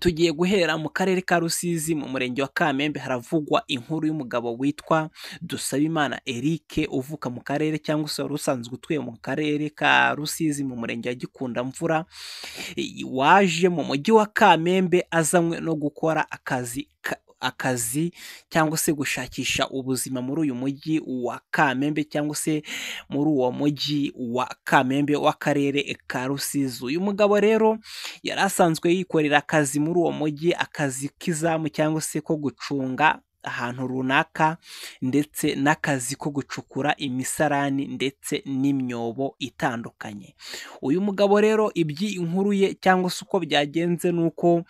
Tugiye guhera mu karere ka Rusizi mu murenge wa Kamembe, haravugwa inkuru y'umugabo witwa Dusabimana Eric uvuka mu karere cyangwa se wari usanzwe utuye mu karere ka Rusizi mu murenge wa Gikundamvura, waje mu mujyi wa Kamembe azanywe no gukora akazi cyangwa se gushakisha ubuzima muri uyu mujyi wa Kamembe cyangwa se muri uwo mujyi wa Kamembe w'akarere ka Rusizi. Uyu mugabo rero yari asanzwe yikorera akazi muri uwo mujyi, akazi k'izamu cyangwa se ko gucunga ahantu runaka ndetse n'akazi ko gucukura imisarani ndetse n'imyobo itandukanye. Uyu mugabo rero iby'inkuru ye cyangwa se uko byagenze ni uko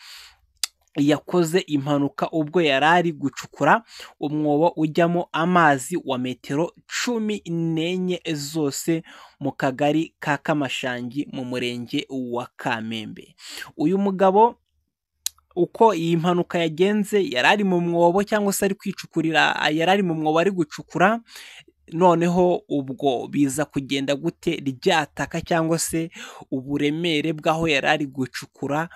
yakoze impanuka ubwo yari ari gucukura umwobo ujyamo amazi wa metero 14 zose mu kagari ka Kamashangi mu murenge wa Kamembe. Uyu mugabo uko iyi mpanuka yagenze, yari ari mu mwobo cyangwa se ari kwicukurira, yari ari mu mwobo ari gucukura, noneho ubwo biza kugenda gute, rya taka cyangwa se uburemere bw'aho yari ari gucukura,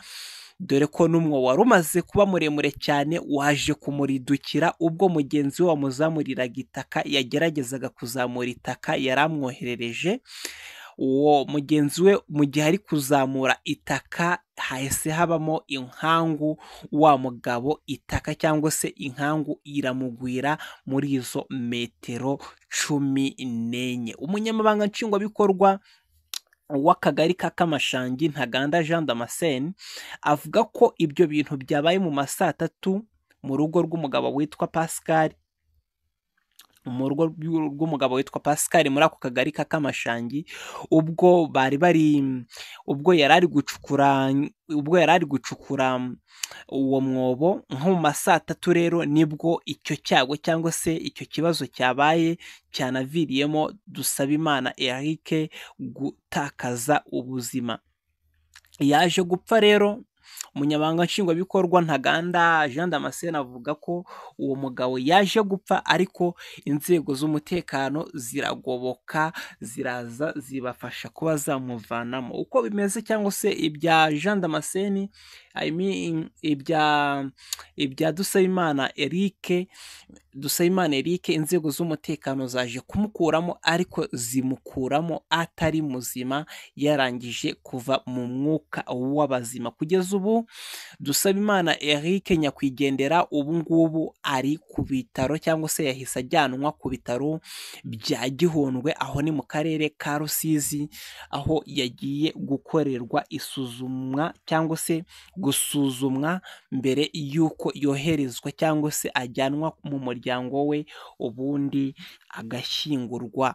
dore ko n'umwobo wari umaze kuba muremure cyane, waje kumuridukira ubwo mugenzi we wamuzamuriraga itaka yageragezaga kuzamura itaka yari amwoherereje. Uwo mugenzi we mu gihe ari kuzamura itaka hahise habamo inkangu, wa mugabo itaka cyangwa se inkangu iramugwira muri izo metero 14. Umunyamabanga nshingwabikorwa w'akagari ka Kamashangi, Ntaganda Jean Damascene, avuga ko ibyo bintu byabaye mu ma saa tatu mu rugo rw'umugabo witwa Pascal, mu rugo rw'umugabo witwa Pascal muri ako kagari ka Kamashangi, ubwo bari bari ubwo yari ari gucukura ubwo yari ari gucukura uwo mwobo nko mu ma saa tatu. Rero nibwo icyo cyago cyangwa se icyo kibazo cyabaye cyanaviriyemo Dusabimana Eric gutakaza ubuzima. Yaje gupfa rero. Umunyamabanga nshingwabikorwa Ntaganda Jean Damascene avuga ko uwo mugabo yaje gupfa, ariko inzego z'umutekano ziragoboka, ziraza zibafasha kuba zamuvanamo. Uko bimeze cyangwa se ibya Jean Damascene, I mean, ibya Dusabimana Eric, Dusabimana Eric inzego z'umutekano zaje kumukuramo, ariko zimukuramo atari muzima, yarangije kuva mu mwuka w'abazima. Kugeza ubu Dusabimana Eric nyakwigendera ubu ngubu ari ku bitaro cyangwa se yahise ajyanwa ku bitaro bya Gihundwe, aho ni mu karere ka Rusizi, aho yagiye gukorerwa isuzumwa cyangwa se gusuzumwa mbere y'uko yoherezwa cyangwa se ajyanwa mu muryango we, ubundi agashyingurwa.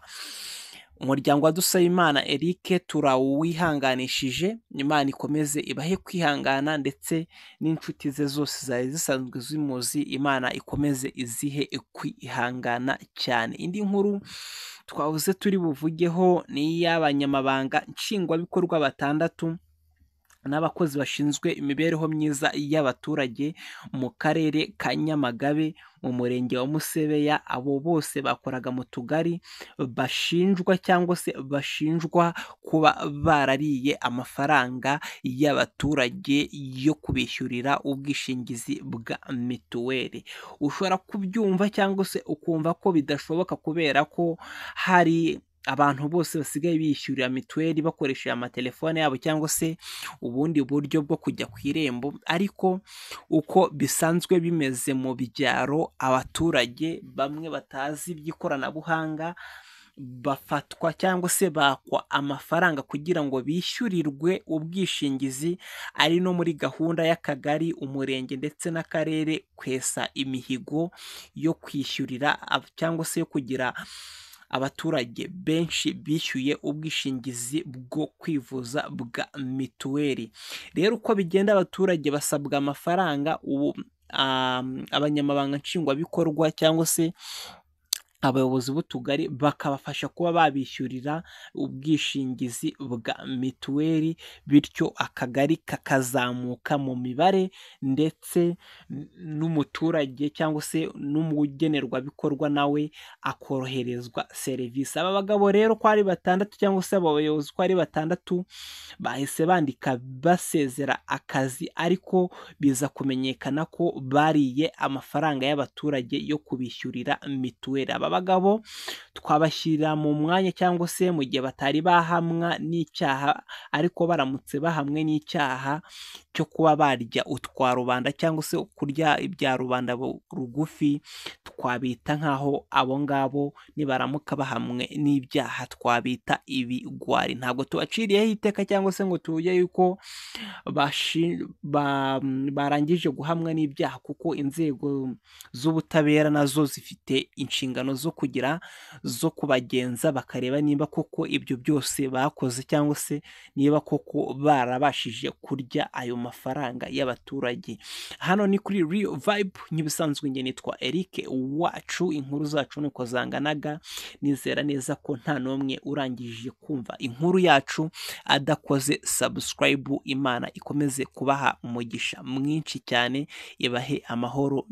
Umuryango wa Dusabimana Eric turawuwihanganishije, Imana ikomeze ibahe kwihangana, ndetse n'inshuti ze zose zari zisanzwe zimuzi, Imana ikomeze izihe kwihangana cyane. Indi nkuru twavuze turi buvugeho ni iy'abanyamabanga nshingwabikorwa 6 n'abakozi bashinzwe imibereho myiza y'abaturage mu karere ka Nyamagabe mu murenge wa Musebeya. Abo bose bakoraga mu tugari, bashinjwa cyangwa se bashinjwa kuba barariye amafaranga y'abaturage yo kubishyurira ubwishingizi bwa mituweli. Ushobora kubyumva cyangwa se ukumva ko bidashoboka, kubera ko hari abantu bose basigaye bishyurira mituweli bakoresheje amatelefone yabo cyangwa se ubundi buryo bwo kujya ku irembo, ariko uko bisanzwe bimeze mu byaro, abaturage bamwe batazi iby'ikoranabuhanga bafatwa cyangwa se bakwa amafaranga kugira ngo bishyurirwe ubwishingizi, ari no muri gahunda y'akagari, umurenge ndetse n'akarere kwesa imihigo yo kwishyurira cyangwa se yo kugira abaturage benshi bishyuye ubwishingizi bwo kwivuza bwa mituweli. Rero uko bigenda, abaturage basabwa amafaranga. Ubu abanyamabanga nshingwabikorwa cyangwa se abayobozi b'utugari bakabafasha kuba babishyurira ubwishingizi bwa mituweli, bityo akagari kakazamuka mu mibare, ndetse n'umuturage cyangwa se n'umugenerwabikorwa nawe akoroherezwa serivisi. Aba bagabo rero ko ari batandatu cyangwa se aba bayobozi ko ari batandatu, bahise bandika basezera akazi, ariko biza kumenyekana ko bariye amafaranga y'abaturage yo kubishyurira mituweli. Aba bagabo twabashyira mu mwanya cyangwa se mu gihe batari bahamwa n'icyaha, ariko baramutse bahamwe n'icyaha cyo kuba barya utwa rubanda cyangwa se kurya ibya rubanda rugufi, twabita nk'aho abo ngabo nibaramuka bahamwe n'ibyaha twabita ibigwari. Ntabwo tubaciriyeho iteka cyangwa se ngo tuvuge yuko barangije guhamwa n'ibyaha, kuko inzego z'ubutabera nazo zifite inshingano zo kugira zo kubagenza, bakareba niba koko ibyo byose bakoze cyangwa se niba koko barabashije kurya ayo mafaranga y'abaturage. Hano ni kuri Real Vibe, nk'ibisanzwe njye nitwa Eric Wacu, inkuru zacu nuko zanganaga, nizera neza ko nta n'umwe urangije kumva inkuru yacu adakoze subscribe. Imana ikomeze kubaha umugisha mwinshi cyane, ibahe amahoro.